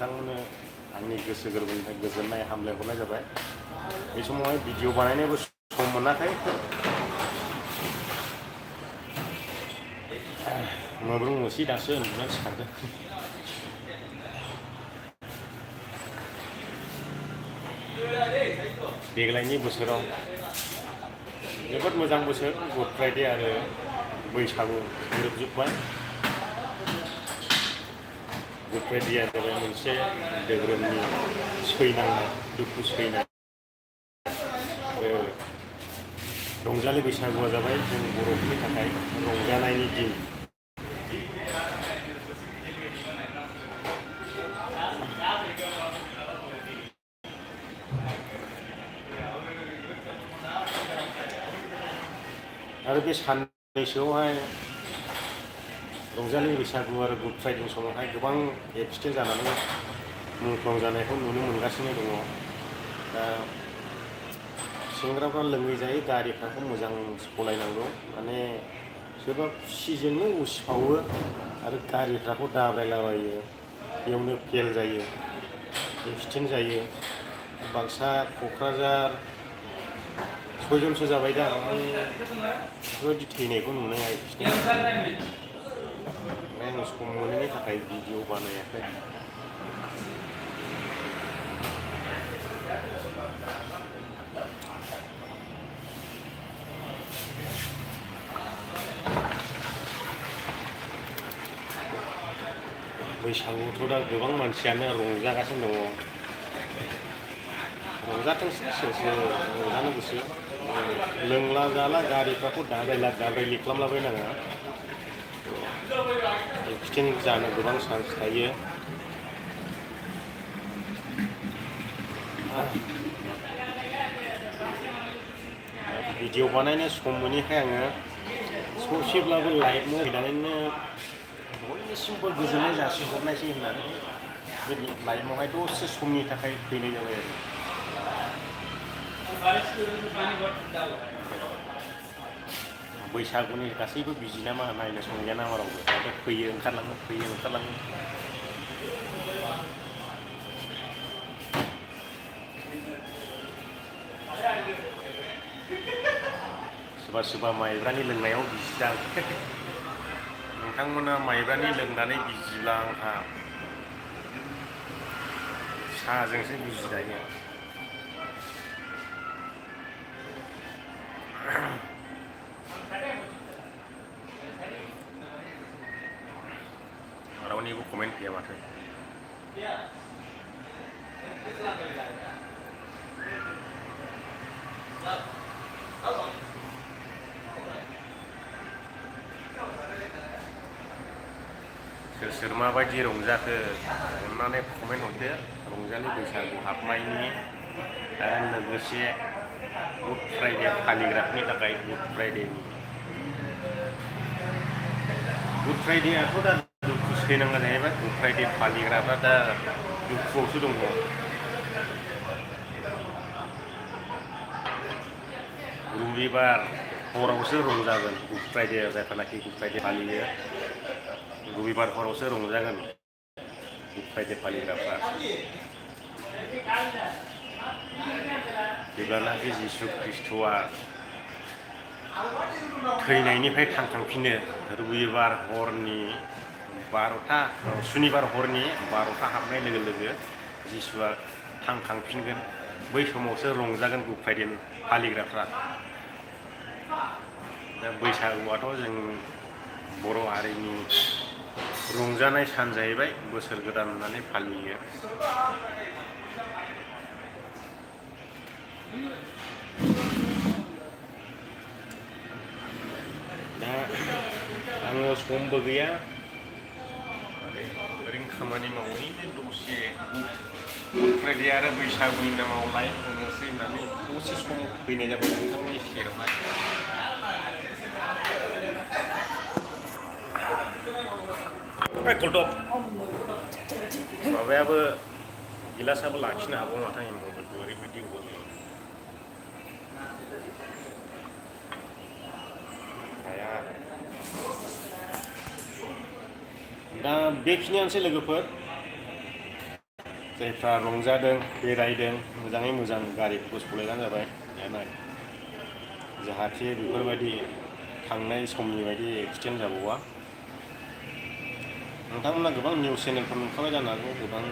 नोंथांमोननो आंनि गोसो गोरबोनिफ्राय गोजोननाय हामलायहरनाय जाबाय। बे समावहाय भिडिअ बानायनोबो सम मोनाखै। मोब्रुं मुसि दासो उन्दुनानै सिखारदों। देग्लायनि बोसोराव जोबोद मोजां बोसोर। गुड फ्राइडे आरो बैसागु जोबजोब्बाय। गुड फ्राइडेआ जाबाय मोनसे धोरोमनि सैनांनाय, दुखु सैनाय। रंजालि बैसागुआ जाबाय जों बर'फोरनि थाखाय रंजानायनि दिन। आरो बे साननैसोआवहाय रंजालि बैसागु आरो गुड फ्राइडेनि समावहाय गोबां एक्सिडेन्ट जानानै मुंख्लं जानायखौ नुनो मोनगासिनो दङ। दा सेंग्राफ्रा लोङै जायै गारिफोरखौ मोजां सालायनांगौ। माने सोरबा खुसिजोंनो उसिफावो आरो गारिफ्राखौ दाब्रायलाबायो, बेयावनो फेल जायो, एक्सिडेन्ट जायो। बाक्सा, क'क्राझार सयजनसो जाबाय दा बेफोरबायदि थैनायखौ नुनाय एक्सिडेन्ट। आं सम मोनैनि थाखाय भिडिअ बानायाखै। बैसागुआवथ' दा गोबां मानसियानो रंजागासिनो दङ। रंजाथोंसै सोर सोर रंजानो गोसो। लोंला जाला गारिफ्राखौ दाब्रायला दाब्रायलि खालामलाबायनाङा। एक्सिडेन्ट जानो गोबां चान्स थायो। भिडिअ बानायनो सम मोनैखाय आङो ससेब्लाबो लाइभ फैनानैनो बयनिसिमबो गोजोननाय जासिहरनायसै होननानै बे लाइभआवहाय दसे समनि थाखाय फैनाय जाबाय आरो। बैसागुनि गासैबो बिजि नामा नायनो संलिया नामा रावबो फैयो ओंखारलाङो फैयो ओंखारलाङो। सोरबा सोरबा माइब्रानि लोंनायाव बिजि जां। नोंथांमोना माइब्रानि लोंनानै बिजिब्ला आंहा साहाजोंसो बिजि जायो। रावनिबो कमेन्ट गैया माथो। सोर सोर माबायदि रंजाखो अननानै कमेन्ट हरदो। रंजालि बैसागु हाबनायनि आरो लोगोसे गुड फ्राइडे फालिग्राफोरनि थाखाय गुड फ्राइडेनि। गुड फ्राइडेआथ' दा दुखु सैनांगौ जाहैबाय। गुड फ्राइडे फालिग्राफ्रा दा दुखुआवसो दङ। रबिबार हरावसो रंजागोन। गुड फ्राइडेआ जायफोरनाखि गुड फ्राइडे फालियो रबिबार हरावसो रंजागोन गुड फ्राइडे फालिग्राफ्रा। जेब्लानाखि जिसु ख्रिस्ट'आ थैनायनिफ्राय थांखांफिनो रबिबार हरनि 12टा सुनिबार हरनि 12टा हाबनाय लोगो लोगो जिसुआ थांखांफिनगोन। बै समावसो रंजागोन गुड फ्राइडे फालिग्राफ्रा। दा बैसागुआथ' जों बर' हारिनि रंजानाय सान जाहैबाय। बोसोर गोदान होननानै फालियो। दा आङो समबो गैया ओरैनो खामानि मावै दसे गुड फ्राइडे आरो बैसागुनि नामाव लाइभ होनोसै होननानै दसे सम फैनाय जाबाय नोंथांमोननि सेरावहाय। माबायाबो गिलासाबो लाखिनो हागौ माथो आंनि मबाइलखौ ओरैबायदि गरम। हाया। दा बेखिनियानोसै लोगोफोर। जायफ्रा रंजादों बेरायदों मोजाङै मोजां गारिफोरखौ सालायबानो जाबाय जाहाथे बेफोरबायदि थांनाय समनि बायदि एक्सिडेन्ट जाबावा नोंथांमोना गोबां निउस चेनेलफोर नुखाबाय जानो हागौ गोबां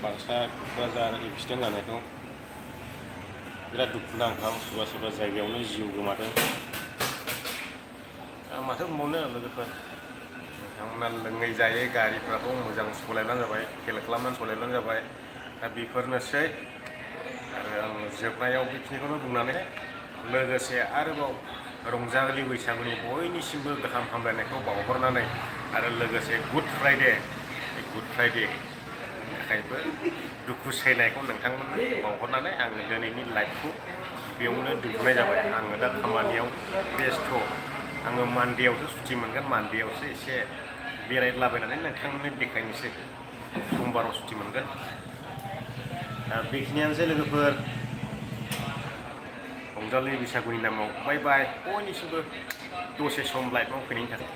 बाक्सा क'क्राझार एक्सिडेन्ट जानायखौ बिराद दुखुनांथाव सोरबा जायगायावनो जिउ गोमादों माथो बुंबावनो लोगोफोर नोंथांमोना लोङै जायै गारिफ्राखौ मोजां सालायब्लानो जाबाय खेल खालामनानै सालायब्लानो जाबाय दा बेफोरनोसै आरो आं जोबनायाव बेखिनिखौनो बुंनानै लोगोसे आरोबाव रंजालि बैसागुनि बयनिसिमबो गाहाम हामलायनायखौ बावहरनानै आरो लोगोसे गुड फ्राइडे थाखायबो दुखु सैनायखौ नोंथांमोननो बावहरनानै आङो दिनैनि लाइफखौ बेयावनो दोनथ'नाय जाबाय आङो दा खामानियाव बेस्थ' आङो मानदेयावसो सुटि मोनगोन मानदेयावसो एसे बेरायलाबायनानै नोंथांमोननो देखायनोसै समबाराव सुटि मोनगोन दा बेखिनियानोसै लोगोफोर रंजालि बैसागुनि नामाव बाय बाय बयनिसिमबो दसे सम लाइफआव फैनायनि थाखाय